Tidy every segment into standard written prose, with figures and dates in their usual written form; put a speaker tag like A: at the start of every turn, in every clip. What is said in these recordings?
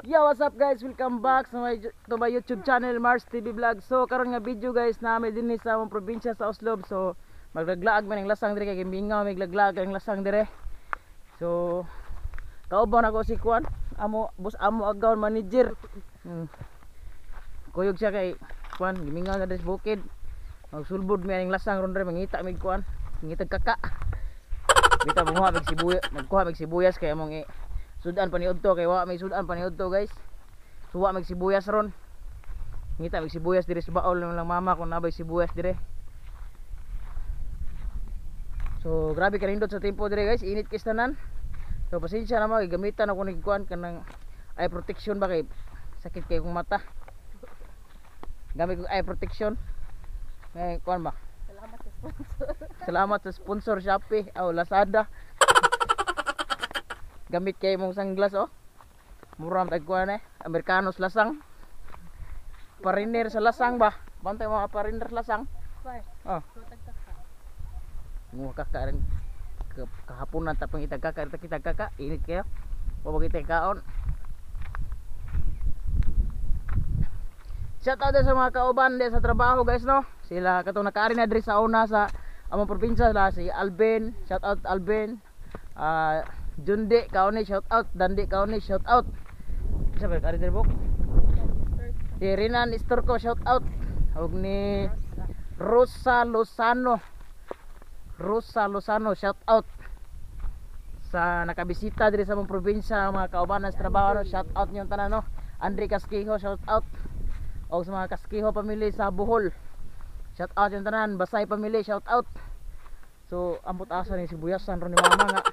A: Yo, what's up guys? Welcome back to my YouTube channel, Mars TV Vlog. So karon nga video guys, namin dinhi sa among probinsya sa Oslob. So maglaglaag man ang lasang dire kay gimingaw may glaglaag ang lasang dire. So kauban ako si Kwan, amo boss, amo agaw manager. Kuyog siya kay Kwan, gimingaw na dire sa bukid. Magsulbod mi aning lasang ron dire, mangita mig kuan, mangitag kaka. Bitaw manguha mig sibuyas, magkuha mig sibuyas kay among sudan pa ni udto kay wa may sudan pa ni udto guys. So wa mig sibuyas ron. Ngita mig sibuyas dire sa baol lang mama kung nabay sibuyas dire. So grabe kanindot sa tempo dire guys, init kay tanan. So pasensya na mo, gamitan ako nig kuan kanang eye protection ba kay sakit kay kong mata. Gamit ko eye protection. May kuan ba?
B: Salamat sa sponsor.
A: Salamat sa sponsor Shopee o Lazada. Gamit kay mong sunglass oh. Mura man tag kuan eh. Amerikanos lasang. Pariner sa lasang ba? Bantay mga pariner lasang.
B: Par.
A: Oh. Nguha ka ka rin kahaponan tapang itag kaka itag kitag kaka init kayo. Wa kita kaon. Shout out sa mga kauban di sa trabaho guys no. Sila katong nakaari na diri sa una sa among probinsya sila si Alvin, shout out Alvin. Jundi Kauni, shout out Dandi Kauni, shout out. Isa ba nakaari diri bok? Si Renan Istorco, shout out. Og ni Rosa Lozano. Rosa Lozano, shout out. Sa nakabisita diri sa among probinsya mga kaubanan sa trabaho no, shout out niyong tanan no. Andre Casquijo, shout out. Og sa mga Casquijo family sa Bohol, shout out yung tanan. Basay family, shout out. So ambot asa ni sibuyasan ron ni mama nga.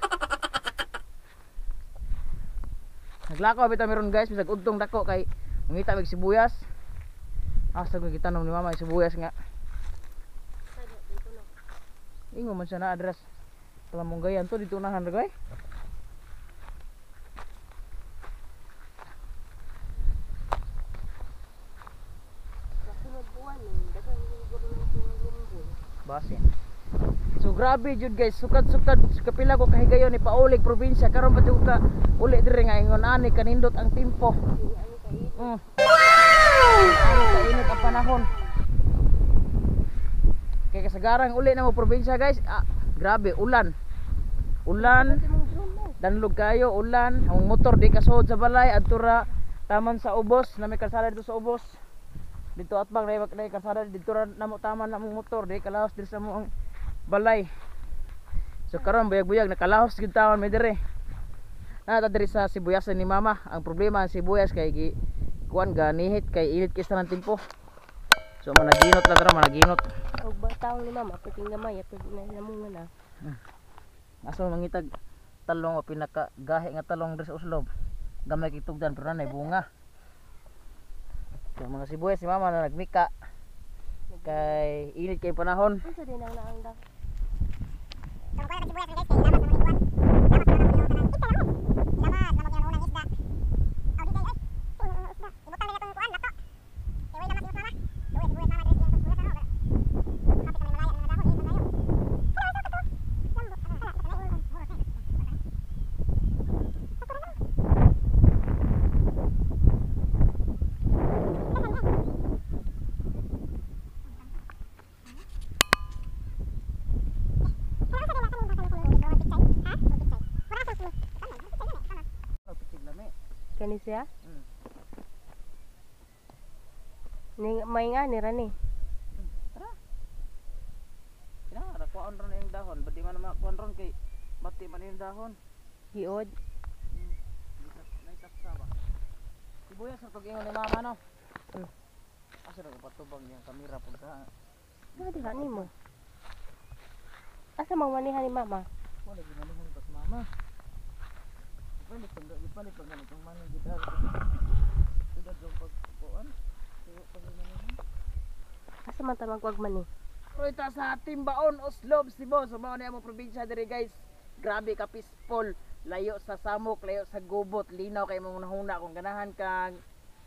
A: Naglakaw bitaw meron guys, bisag udtong dako kay mangita mig sibuyas. Asa ko gitanom ni mama yung sibuyas nga. Ingo man siya na address. Palamunggayan to dito unahan ra guys. Basin. So grabe jud guys, sukad-sukad kapila ko kahigayon ni paulig probinsya karon pa jud ka uli diri nga ingon ani kanindot ang timpo. Ani kainit ang panahon. Kay kasagarang uli na mo probinsya guys, grabe ulan. Ulan, danlog kayo, ulan, ang motor di kasuod sa balay adto ra taman sa ubos, na may kalsada dito sa ubos. Dito atbang na kalsada dito ra namo taman na among motor di kalahos diri sa among balay. So karon buyag-buyag nakalahos gid taon may dire. Naa ta diri sa sibuyasan ni mama. Ang problema ang sibuyas kay gi kuan ganihit kay init kay sa timpo. So managinot la dara managinot.
B: Og bataw ni mama pwedeng gamay pwede na namunga na.
A: Asa mangitag talong o pinaka gahi nga talong diri sa Oslob. Gamay kay tugdan pero nanay bunga. So mga sibuyas si mama na nagmika kay init kay panahon.
B: Unsa din ang naang dak? Kani siya? Ni may nga ni rani.
A: Tara. Kina ra kuan ron yung dahon, badi man makuan ron kay mati man yung dahon.
B: Giod.
A: Naitapsa ba? Sibuyas ra tog ingon ni mama no. Asa ra ko patubang niyang kamera pud ka.
B: Nga di ka nimo. Asa mang manihan ni mama?
A: Wala gyud manihan pas mama. Ipalit pag ipalit pag ganitong mani gid ara. Sudad yung pagkuan.
B: Asa man ta magwag mani?
A: Roy ta sa Timbaon, Oslob, Cebu. So mao ni among probinsya diri guys. Grabe ka peaceful. Layo sa samok, layo sa gubot, linaw kay mong hunahuna kung ganahan kang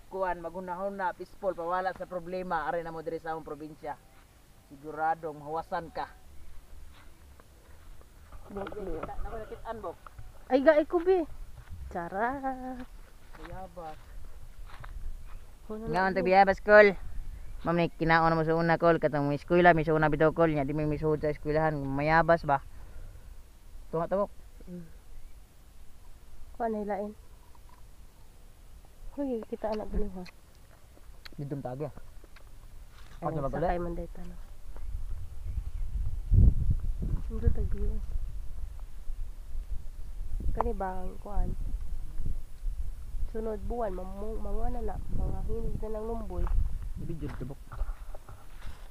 A: kuan maghunahuna, peaceful, pawala sa problema ari na mo diri sa among probinsya. Siguradong mahuwasan ka. Nako nakit-an bok.
B: Ay ga ko bi. Chara.
A: Kaya
B: Biyabas.
A: Nga ang biyabas kol. Ma'am ni kinaon mo sa una kol katong may eskwela mi sa una bitaw kol nya di mi misuod sa eskwelahan mayabas ba. Tunga tabok.
B: Kuan na hilain. Hoy, kita anak gini ha.
A: Didto tagi.
B: Ay,
A: Ano ba
B: sakay man dahil tanong. Hindi tag view. Kani ba ang kuan? Sunod buwan, manguan na na. Mga hinig na ng lumboy.
A: Video tabok.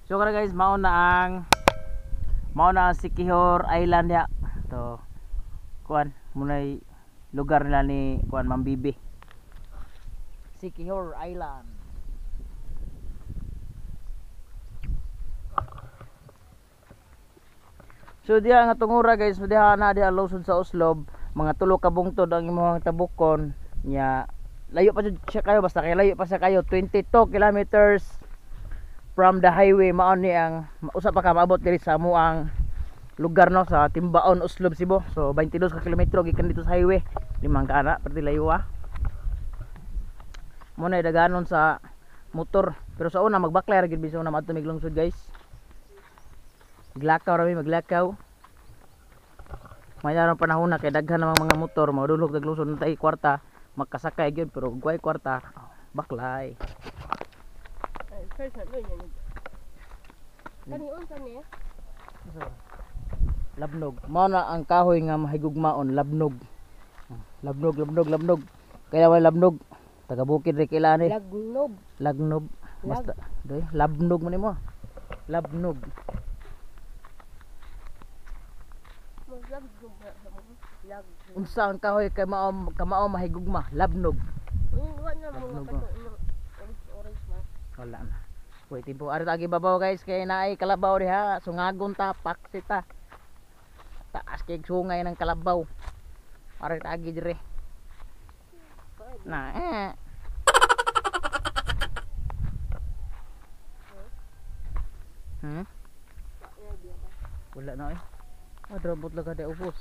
A: So kara guys, mao na ang Siquijor Island ya. To kuan munay lugar nila ni kuan Ma'am Bibi. Siquijor Island. So diha nga tungura guys, diha na diha lusod sa Oslob, mga tulo ka bungtod ang imong tabukon nya. Layo pa jud siya kayo, basta kay layo pa siya kayo, 22 kilometers from the highway mao ni ang usa pa ka maabot diri sa amoang lugar no, sa Timbaon, Oslob, Cebu. So 22 ka kilometro gikan dito sa highway, limang ka ana perti layo ah. Mo na daganon sa motor, pero sa una magbaklay ra gid bisan una maadto mig lungsod guys. Maglakaw ra mi, maglakaw. May naroon panahon na kay daghan namang mga motor, maudulhog tag lungsod na tay kwarta, makasakay gyud, pero kung way kwarta, baklay.
B: Ay, first na doon yan. Kani unsa ni?
A: Labnog. Mao na ang kahoy nga mahigugmaon, labnog. Labnog, labnog, labnog. Kaya wala labnog. Taga bukid ri kailan eh.
B: Lagnob.
A: Lagnob. Basta doy, labnog man nimo. Labnog.
B: Mas lagnob ba sa mo? Lag.
A: Unsa ang kahoy kay mao kamao mahigugma? Labnog.
B: Uy, wala na mga
A: Lagnob,
B: kato orange orange man.
A: Wala na. Uy, timpo ari tagi babaw guys kay naay kalabaw diha, sungagon ta, paksi ta. Taas kay sungay ng kalabaw. Ari tagi dire. Na eh. Hmm? Wala na eh. Ah, drabot lang kada upos.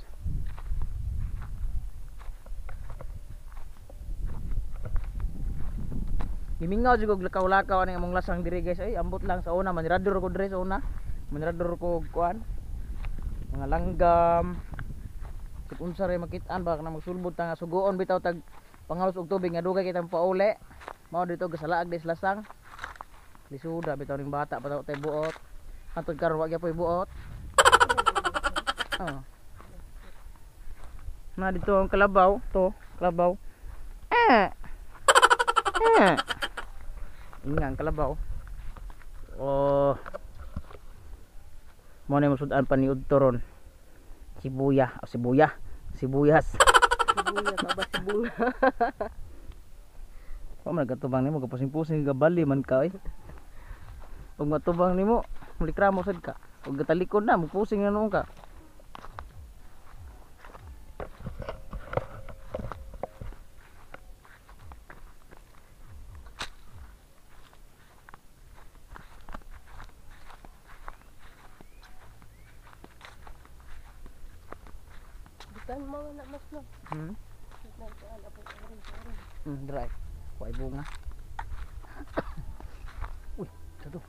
A: Gimingaw jud og lakaw-lakaw ani among lasang diri guys. Ay, ambot lang sa una manirador ko diri sa una. Manirador ko og kuan. Mga langgam. Kung unsa ray makit-an ba kana magsulbot ta nga sugoon bitaw tag pangalos og tubig nga dugay kitang pauli. Mao dito gasalaag dis lasang. Lisuda bitaw ning bata pataw tay buot. Hantod karon wa gyapoy buot. Oh. Na dito ang kalabaw, to, kalabaw. Eh. Eh. Inga ang kalabaw. Oh. Mo na masud-an pa ni udto ron. Sibuya, oh, sibuya, sibuyas.
B: Sibuya ka ba sibuya?
A: Wa man katubang nimo kapusing-pusing gabali man ka oy. Ug matubang nimo, mulikramo sad ka. Ug gatalikod na, mupusing na noon ka.
B: Bitan mga na mas no.
A: Hmm?
B: Bitan ko ala po orange orange.
A: Dry. Wa bunga. Uy, sa to.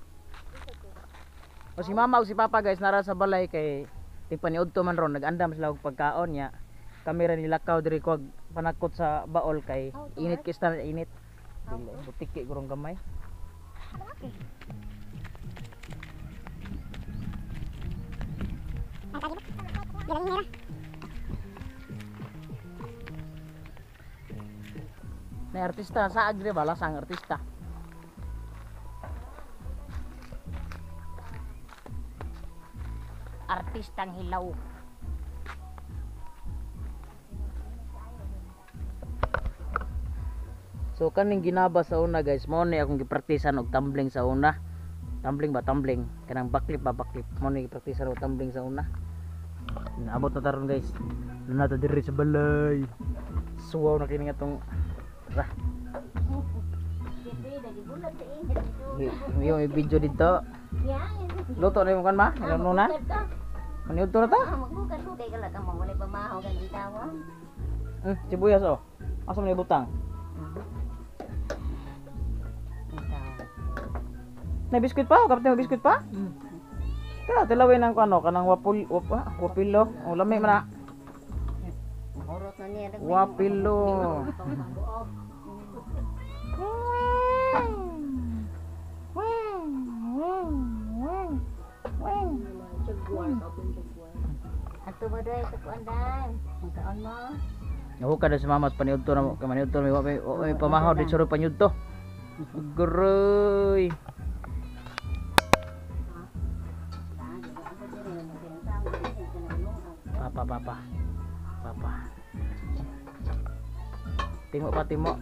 A: O si mama o si papa guys nara sa balay kay tingpaniudto man ron nag-andam sila og pagkaon niya. Kami ra nilakaw diri ko panakot sa baol kay init kay sta init. Dili butiki gurong gamay. Na artista sa agri ba lasang artista. Artistang hilaw. So kaning ginaba sa una guys, mao ni akong gipraktisan og tumbling sa una. Tumbling ba tumbling? Kanang backflip ba backflip. Mao ni gipraktisan og tumbling sa una. Naabot na taron guys. Naa ta diri sa balay. Suwaw na kini atong ra. Yung video dito. Luto na yung kan ma? Ilang nuna? Maniudto na ta? Sibuyas oh. Asa man ibutang? Na biskuit pa? Kapit mo biskuit pa? Kaya tilawin ang ano kanang wapul wap, ah, wapilo. O lami man na.
C: Horot na niya.
A: Wapilo.
C: Ato ba doy sa kuan dan? Magkaon mo.
A: Nahu ka na sa mama sa paniudto na mo. Kay maniudto na may pamahaw di suro paniudto. Groy. Papa, papa. Papa. Timo pa, timo.